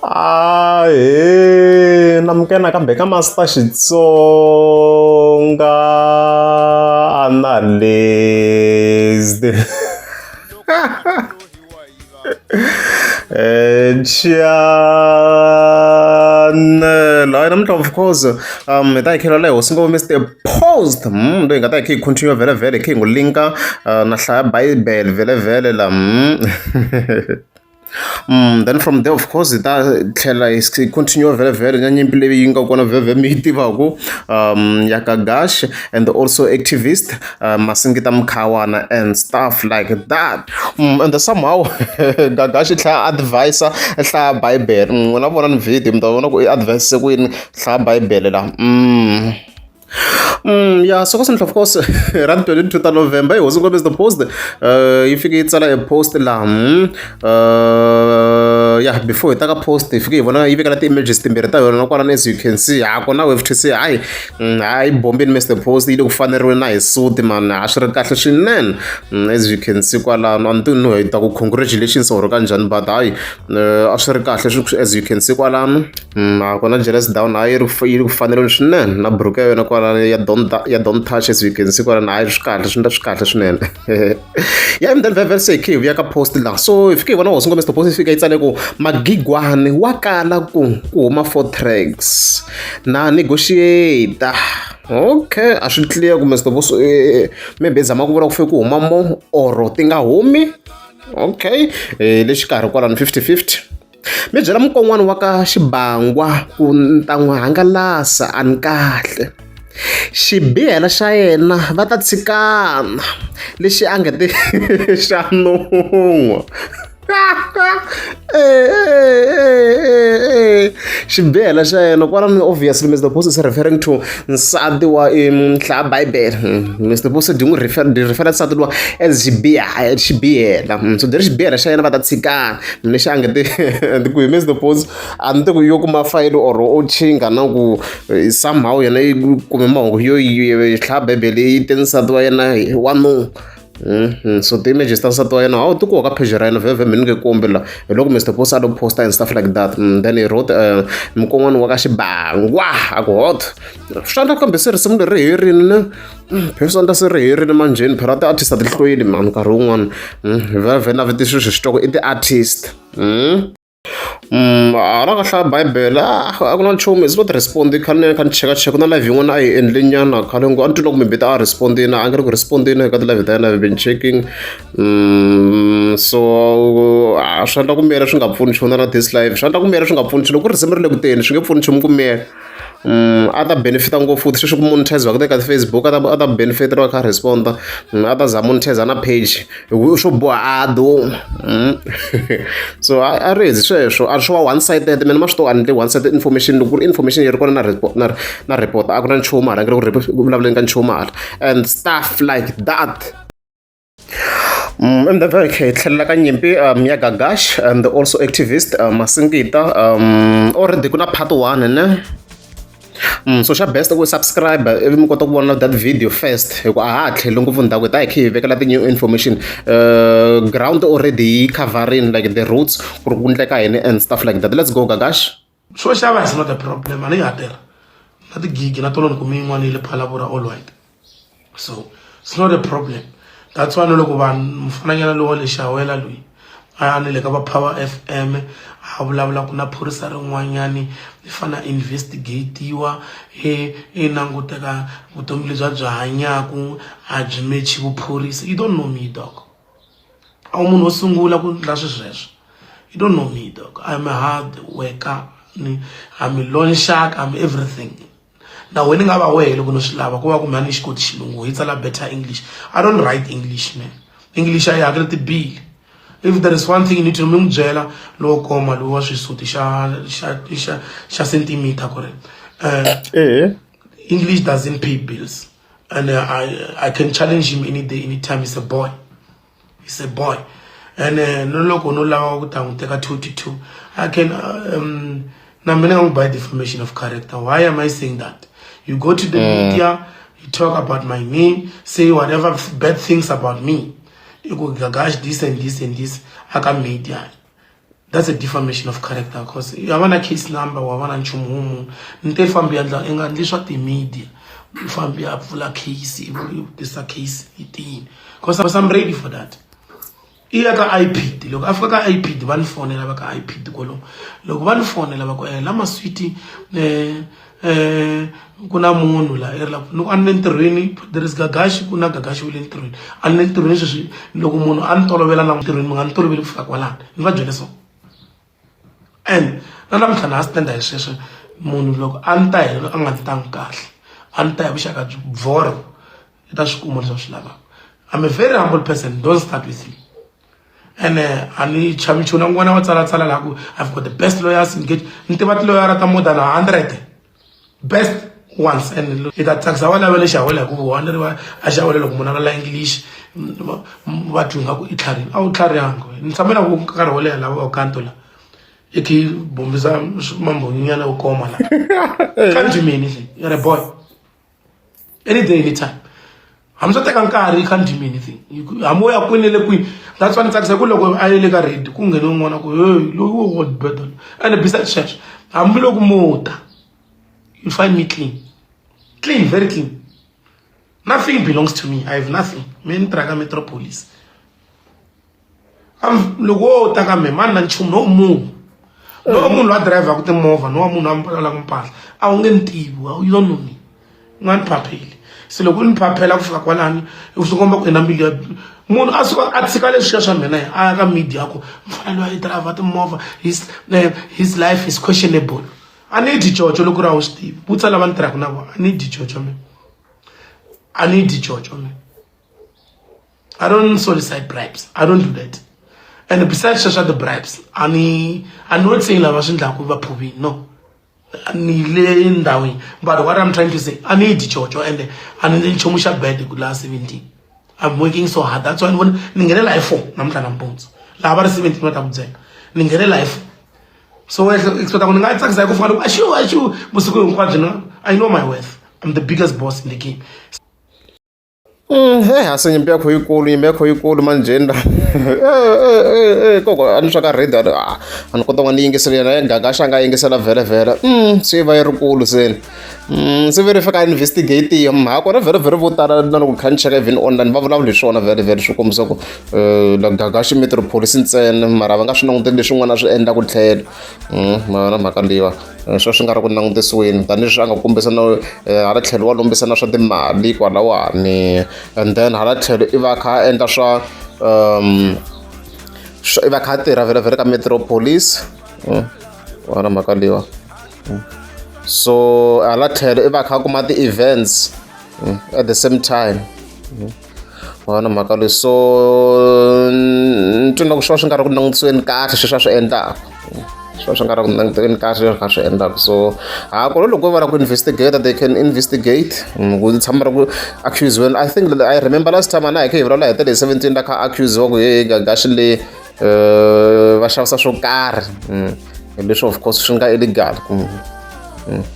Ahee namukela nakambe ka Master Xitsonga Analyst channel hayi namuntlha of course hi ta hi khelela hi hosi ngopfu Mister Post loyi hi nga ta hi kha hi continue vhele vhele hi kha hi n'wi linka na hlaya bible vhele vhele la Then from there of course hi ta tlhela hi continue vhele vhele na nyimpi leyi yi nga kona vhele vhele mi yi tivaku ya ka Gash and also activist Masingita Mkhawana and stuff like that. And somehow Gagash i tlhela advise hlaya Bible n'wina vonani video mi ta vona ku i advise ku yini hlaya Bible la. Ya so ka of course ra 22 ta November hi hosi Ngopfu the post yi fike yi tsala e post laha ya before hi ta ka post hi fike hi vona yi vekela ti-images timbirhi ta yona kwalano as you can see ha kona we have to say hayi hayi bombini Mr Post yi le ku faneriweni na hi suti man a swi ri kahle swinene as you can see kwalano a ni tivi no hi ta ku congratulations or kanjhani but hayi a swi ri kahle as you can see kwalano a ku na jealous down hayi yi ri yi ri ku faneleni swinene na buruku ya yona kwalano ya don't ya don't touch as you can see kwalano hayi swi kahle swi swi kahle swinene ya and then vhele se hi khe hi vuya ka post laha so hi fike hi vona hosi ngome post yi fika yi tsale ku magigwani wa kala ku ku huma four tracks na negotiate okay a swi clear ku Mr Boss maybe zama ku vula ku fike ku huma mo or ti nga humi okay le xikarhi kwalano 50-50 Mi byela mukon'wana wa ka Xibangwa ku ni ta n'wi hangalasa a ni kahle. Xibihela xa yena va ta tshikana lexi a nge te xa nun'hwa. Xibihela xa yena kwalano obviously Mister Boss is referring to nsati wa hlaya Bibele. Mister Boss dyi n'wi refer dyi refer nsati luwa as xibihela so dyi ri xibihela xa yena va ta tshikana. Lexi a nge te ku hi Mister Boss a ni tivi ku yo kuma fayele or o chinga na ku somehow yena yi kume mahungu yo yi hlaya Bibele yi te nsati wa yena wa nun'hwa. So ti-images ta nsati wa yena hawu ti koho ka page ra yena vhele vhele mi ni nge kombi la hi loko Mister Post a lo posta and stuff like that then he wrote mukon'wana wa ka Xibangwa a ku hot swi endla kambe se risimu leri ri herini ne phela swi endla se ri herini manjheni phela ti-artist a ti hlweli mani nkarhi wun'wana vhele vhele na vito sweswi swi twa ku i ti-artist. Hala ka hlaya bibele a ku na nchumu is not respond khale ni kha ni cheka cheka ku na live yin'wana a yi endle nyana khale ngo a ni twi loko maybe a respond-ini a nga ri ku respond-ini ka ti-live ta yena I've been checking so a swi endla ku miyela swi nga pfuni nchumu na this live swi endla ku miyela swi nga pfuni nchumu loko ku ri risimu ri le ku teni swi nge pfuni nchumu ku miyela. A ta benefit-a ngopfu futhi sweswi ku monetize ka ka ti-Facebook a ta a ta benefit loko a kha a respond-a a ta za monetize na page hi ku swo boha a duma so a ri hezi sweswo a swo va one sided mina ma swi tiva a ni one sided information loko ku ri information yi ri kona na na na report a ku na nchumu hala nge le ku vulavuleni ka nchumu hala and stuff like that. And then hi tlhelela ka nyimpi ya Gagash and also activist Masingita already ku na part 1 ne so xa best ku subscribe ivi mi kota ku vona that video first hi ku a ha ha tlheli ngopfu ndhawu hi ta hi kha hi vekela ti-new information ground already yi coverini like the roots ku ri ku ndleka yini and stuff like that let's go Gagash. Swo xava is not a problem a ni ha tirha na tigigi na tona ni kume yin'wana yi le Phalaborwa all white. So it's not a problem. That's why na loko vanhu mufananyana lowa le Xawela loyi a ni le ka va Power F_M a vulavula ku na phorisa rin'wanyani ri fane a investigate-iwa i i languteka vutomi lebyi a byi hanyaka a byi mechi vuphorisa you don't know me dog a wu munhu wo sungula ku endla swilo sweswo you don't know me dog I'm a hard worker ni I'm a loan shark I'm everything. Na wena ni nga va wehe loko no swi lava ko va ku mhani xi koti xilungu hi tsala better English I don't write English man English a yi hakeli tibili if there is one thing you need to mi n'wi byela lowo koma lowu wa swisuti xa xa xa xa centimeter ku ri English doesn't pay bills and I can challenge him any day anytime he's a boy. He's a boy and no loko no lava ku ta n'wi teka 2 to 2 I can na mina nga n'wi by defamation of character why am I saying that you go to the media you talk about my name say whatever bad things about me. I ku Gagash this and this and this a ka media. That's a defamation of character cause ya va na case number wa va na nchumu wo munhu ni te fambi ya ndla i nga ndli swa ti-media i fambi ya pfula case i vutisa case yi tiyini cause I'm ready for that. I ya ka IPID loko a fika ka IPID va ni fonela va ka IPID kwalomu loko va ni fonela va ku la maswiti ku na munhu la i ri la ni ku a ni le ntirhweni there is Gagashi ku na Gagashi wu le ntirhweni a ni le ntirhweni sweswi loko munhu a ni tolovela na ntirhweni mi nga ni toloveli ku fika kwalano ni va byele so and na namuntlha na ha stand hi sweswo munhu loko a ni ta hi a nga ni tangi kahle a ni ta hi vuxaka byi bvoro i ta swi kuma leswi a swi lavaka. I'm a very humble person don't start with me ene a ni chavi nchumu na n'wana wa tsalatsala laha ku I've got the best lawyers engage ni tiva tiloyara ta more than 100 best ones and i ta tsakisa va lava lexi hawela hi ku one ri va a xawela loko munhu a la English va twi nga ku i tlharihile a wu tlharihanga ni tshame na ku nkarhi wo leha lava kanto la i khe i bombisa mambhonyana yo koma la can't do me anything you're a boy any day anytime hambi swo teka nkarhi you can't do me anything hambi wo ya kwini le kwini that's why ni tsakisa ku loko a yele ka ready ku nghene un'wana ku hey loyi wo hold better and besides sweswo hambi loko mo ta you find me clean clean very clean nothing belongs to me I have nothing me ni tirha ka metropolis loko wo ta ka me mani na nchumu no munhu no munhu loyi a dirayivhaka timovha no wa munhu a ambalaka mpahla a wu nge ni tivi you don't know me u nga ni phapheli se loko u ni phaphela ku fika kwalani swi komba ku i na mbilu ya munhu a suka a tshika leswiya swa mina a ya ka media ku mfana loyi a dirayivha timovha his life is questionable a ni dyi coco loko ri a wu swi tivi vutisa lava ni tirhaka na vona a ni dyi coco mina a ni dyi coco mina. I don't solicit bribes. I don't do that. And besides sweswo the bribes, a ni I'm not saying lava swi endlaku va phuvini no. Ni le ndhawini but what I'm trying to say a ni dyi coco and a ni nchumu xa bad ku laha 17. I'm working so hard. That's why ni vona ni nghenela hi 4 namuntlha nampundzu. Laha va ri 17 va ta ku byela. Ni nghenela hi 4. So expect ku ni nga tsakisa hi ku fana loko axu axu vusiku hinkwabyo no I know my worth. I'm the biggest boss in the game. He hase nyimpi yakho yikulu nyimpi yakho yikulu manjheni la koko a ni swa ka radio a ni kota ku ni yingisela yena Gagashi a nga yingisela vhele vhele se yi va yi ri kulu se se ve ri fika investigate mhaka kona vhele vhele vo tala na loko kha ni cheka even online va vulavula hi swona vhele vhele swi kombisa ku Gagashi Metropolis ntsena mara va nga swi languteli leswin'wana a swi endla ku tlhelo ma yona mhaka leyiwa swo swi nga ri ku langutisiweni tanihileswi a nga kombisa no hala tlhelo wa lombisa na swa timali kwalawani and then hala tlhelo i va a kha a endla swa i va a kha a tirha vhele vhele ka Metropolis wona mhaka leyiwa so hala tlhelo i va a kha a kuma ti-events at the same time wona mhaka leyi so ni twi na ku swi va swi nga ri ku langutisiweni kahle sweswi a swi endlaka swi va swi nga ri ku langutiweni kahle leswi a swi endlaka so ha kona loko va lava ku investigate they can investigate ku tshama ri ku accuse-weni I think I remember last time a na hi kha hi vulavula hi tele hi 17 la kha accuse-iwa ku hey Gagashi le va xavisa swo karhi leswi of course swi nga illegal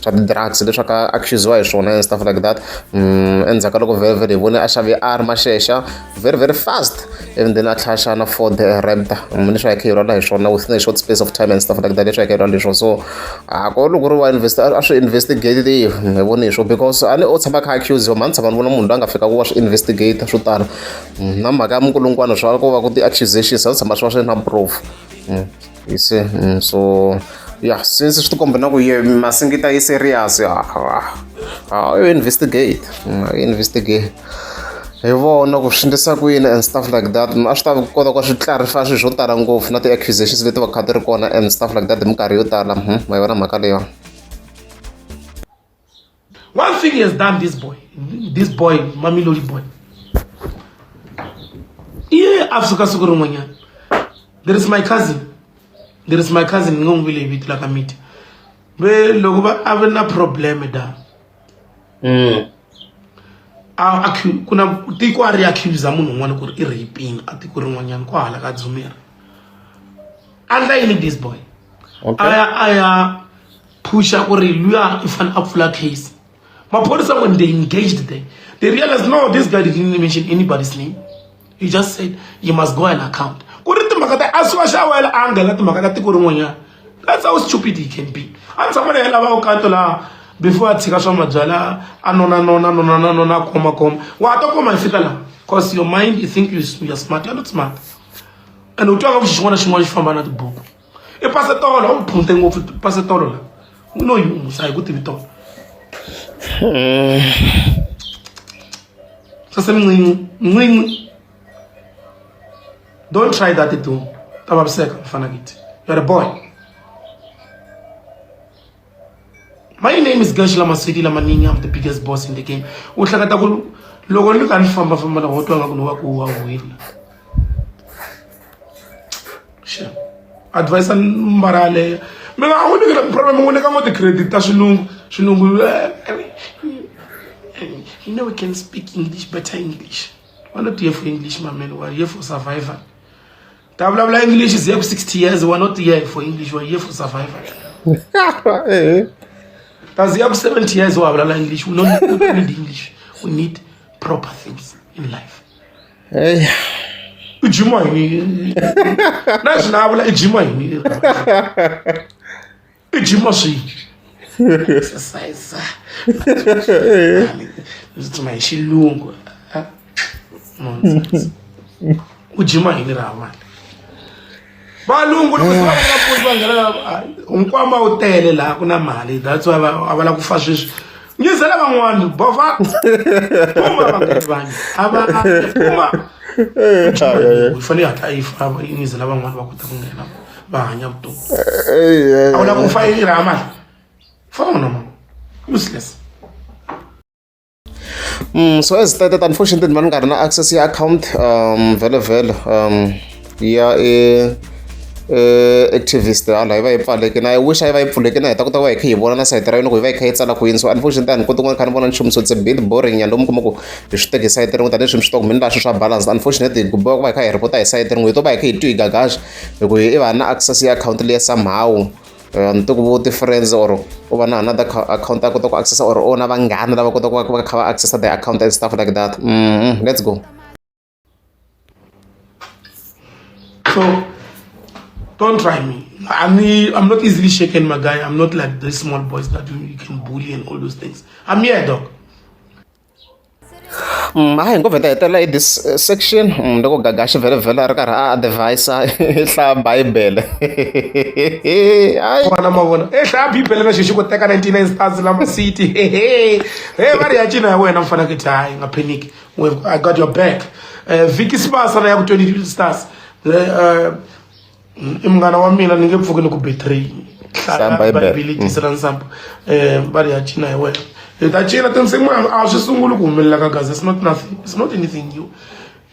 swa ti-drugs leswi a ka accuse-iwa hi swona and stuff like that endzhaku ka loko vhele vhele hi vone a xave R Mashesha very very fast and then a tlhela a xava na Ford Raptor leswi a hi kha hi vulavula hi swona within a short space of time and stuff like that leswi a hi kha hi vulavula hi swona so a ko loko ri wa a swi investigate hi vone hi swona because a ni o tshama a kha accuse-iwa mhani tshama ni vona munhu loyi a nga fika ku wa swi investigate swo tala na mhaka ya minkulungwana swa ko va ku ti-accusations a tshama swi va swi ri na proof you see so yeah since swi tikomba na ku ye masingita yi serious you investigate investigate hi vona ku swi endlisa ku yini and stuff like that a swi ta kota ku swi clarify swilo swo tala ngopfu na ti-accusations leti va kha ti ri kona and stuff like that hi minkarhi yo tala ma yi vona mhaka leyiwa. One thing he has done this boy, Mamelodi boy. Iye a suka siku rin'wanyana. There is my cousin. There is my cousin ni nga n'wi vile hi vito la ka media. Ve loko va a vi na problem da. A ku na tiko a ri accuse munhu un'wana ku ri i raping a tiko rin'wanyana ko hala ka Dzumeri. A ndla yini this boy? Okay. A ya pusha ku ri luya i fanele a pfula case. Maphorisa when they engaged there, they realized no, this guy didn't mention anybody's name. He just said you must go and account. Ku ri timhaka ta a suka xawela a nghena timhaka ta tiko rin'wanyana. That's how stupid he can be. A ni tshama na yena lava vukanto laha before a tshika swa mabyala a nona nona nona nona nona a koma koma. Wa ha to koma hi fika laha. Cause your mind you think you are smart. You are not smart. And u twa nga ku xin'wana na xin'wana xi famba na tibuku. I pase tolo, u phunte ngopfu pase tolo la. No you musa hi ku tivi tolo. Sasemncinci, mncinci. Don't try that at home. Ta vaviseka mfana kithi. You're a boy. My name is Gash Lamasidi Lamaningi. I'm the biggest boss in the game. U hleketa ku loko ni kha ni famba famba na wo twa nga ku ni wa ku wa wina. Sure. Advice mbara yaleyo. Mi nga n'wi nyiki problem n'wi nyika ngo ti-credit ta xilungu. Xilungu you know we can speak English, better English. We're not here for English, my man. We're here for survival. Ta vulavula English is here for 60 years. We're not here for English. We're here for survival. Ta ziya ku 70 years wa vulavula English. We don't need English. We need proper things in life. Hey. I jima yini? Na swi na vula i jima yini? I jima swihi? Exercise. Ndzi tsutsuma hi xilungu. Nonsense. U jima yini ra mali? Valungu loko se va vona ku va nghena nkwama wu tele laha ku na mali that's why a va lava ku fa sweswi nyizela van'wani bova puma va ngheni vanhu a va puma yi fanele yi hatla yi fa yi nyizela van'wani va kota ku nghena va hanya vutomi a wu lava ku fa yi raha mali fa n'wana mama useless. So as stated, unfortunately ni va ni nga ri na access ya account vhele vhele ya e activist hala yi va yi pfalekile I wish a yi va yi pfulekile na hi ta kota ku va hi kha hi vona na sayiti ra yona ku yi va yi kha yi tsala ku yini so unfortunately a ni koti ku va ni kha ni vona nchumu so it's a bit boring nyana lomu kuma ku hi swi teke hi sayiti rin'we tanihileswi mi swi tiva ku mi ni la swilo swa balance unfortunately ku boha ku va hi kha hi report-a hi sayiti rin'we hi to va hi kha hi twi hi gagaxa hi ku i va na access ya akhawunti liya somehow. Ni to ku vo ti-friends or u va na another account a kota ku access or u na vanghana lava kotaka ku va kha va access the account and stuff like that. Let's go. So don't try me. I'm not easily shaken, my guy. I'm not like these small boys that you can bully and all those things. I'm here, dog. Hayi ngo vheta hetelela hi this section loko Gagashi vhele a ri karhi a advise i hlaya Bibele. Hayi. Vona ma vona e hlaya Bibele na xixi ku teka 99 stars lama city he va ri ya cina ya wena mfana ke hayi nga panic I got your back. Vicky Sibasa na ya ku 22 stars i munghana wa mina ni nge pfuki ni ku betray Hlaya Bible. Bibele tisela nsambu va ri ya cina hi wena hi ta cina tinsimu a swi sunguli ku humelela ka gaza it's not nothing it's not anything new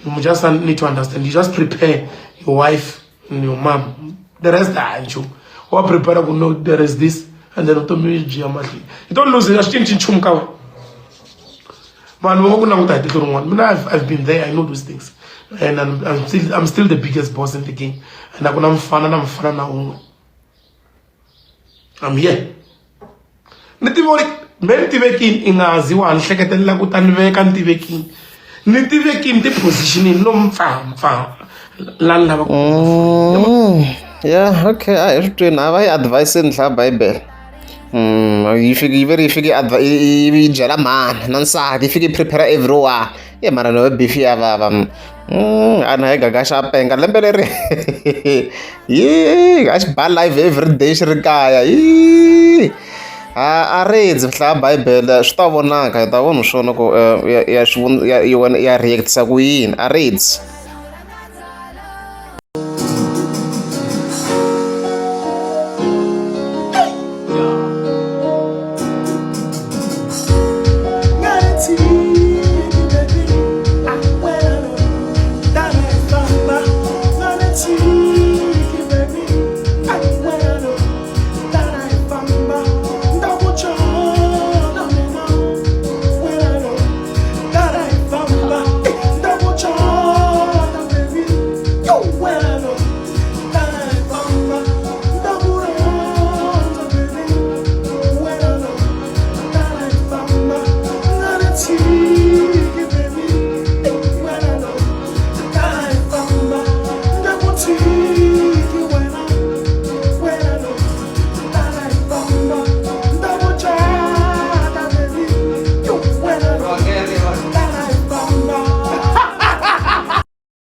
you just need to understand you just prepare your wife and your mom the rest a nchumu wa prepare ku no there is this and then vutomi byi ya mahlweni you don't lose it a swi cinci nchumu ka wena vanhu va ku languta hi tihlo rin'wana mina I've been there I know those things and I'm still the biggest boss in the game and a ku na mfana na mfana na un'we I'm here ni tiva uri me ni tivekini i nga zi wa ni hleketelela ku ta ni veka ni tivekini ni tivekini ti-positionini no mpfampfa la ni lava Yeah, okay a hi swi twini a va yi advise ni hlaya Bibele. Yi fike yi ve ri yi fike yi byela mhani na nsati yi fike yi prepare everyone e mara no beef ya vava a na hi Gagaxa a penga lembe leri yi a xi ba live everyday xi ri kaya yi a rindzi hlaya Bibele swi ta vonaka hi ta vona swona ku ya ya ya react-isa ku yini a rindzi.